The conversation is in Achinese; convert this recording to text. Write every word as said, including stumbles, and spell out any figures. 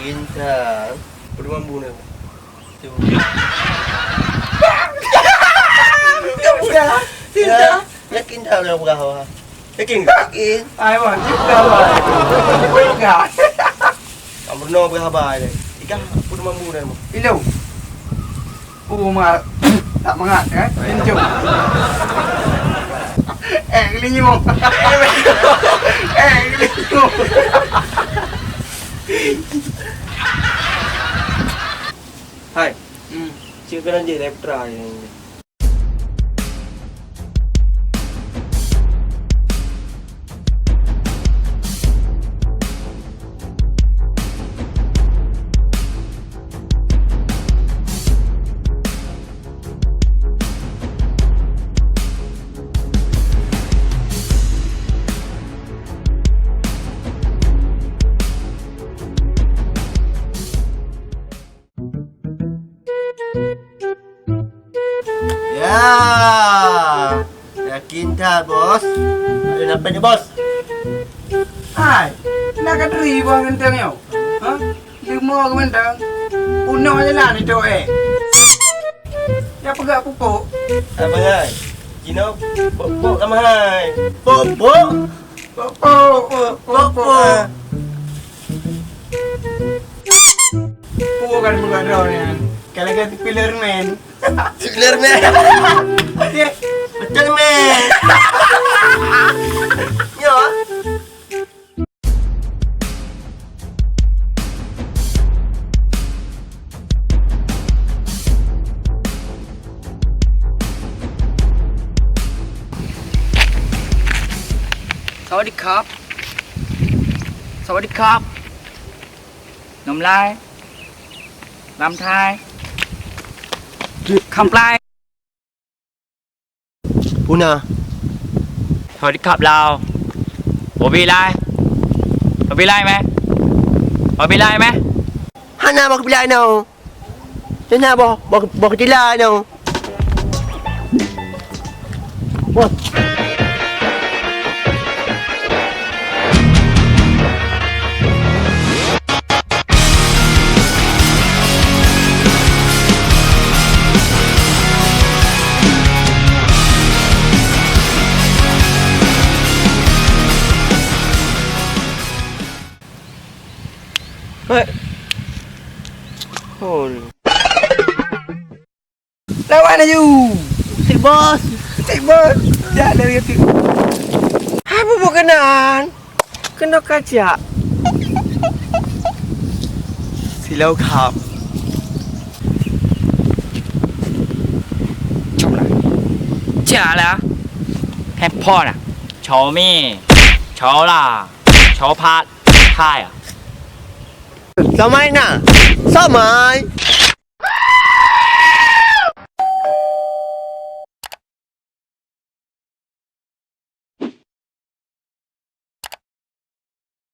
Cinta. Udah mampu dah. Cinta. Cinta. Ya, yakin tak udah berapa? Yakin? Yakin. Ai, wah, cinta, wah. Cinta. Kamu pernah berapa? Ikan, udah mampu dah. Ilo. Oh, ma-, tak mangat, eh? Kencung. Eh, gelinyung. Eh, gelinyung. Hai. Hmm. Cik kena je, Leptra ni. Ya, yakin that, Bos? Ada nampak ni, Bos? Hai, nak ka turi buah genteng nyoe? Ha? Leumo keumeudang, unoe jalan itu, eh. Ya peugah pupuk. Apa hai? Cino, pupuk sama hai. Pupuk? Pupuk, pupuk, pupuk. Pupuk kan bukan roh ni. Kalau kata Spiderman. Spiderman. Okey. Betul, man. Ya. Sawadee krab. Sawadee krab. Ngon lai. Lam thai. Kham plai. Puna. Sawadee krab lau. Bobi lai. Bobi lai meh. Bobi lai meh. Hana boh bilai nyoe. Hana boh, boh, boh keutilai nyoe. Boh. Hai. Hol. Lawan laju. Cek bos. Cek bos. Dah lari tu. Hai, bubu keunan. Keunoe kajak. Silau khap. Cok lah. Cak lah. Hai phon lah. Cau mi. Cau lah. Cau pat. Hai ah. Samai na. Samai.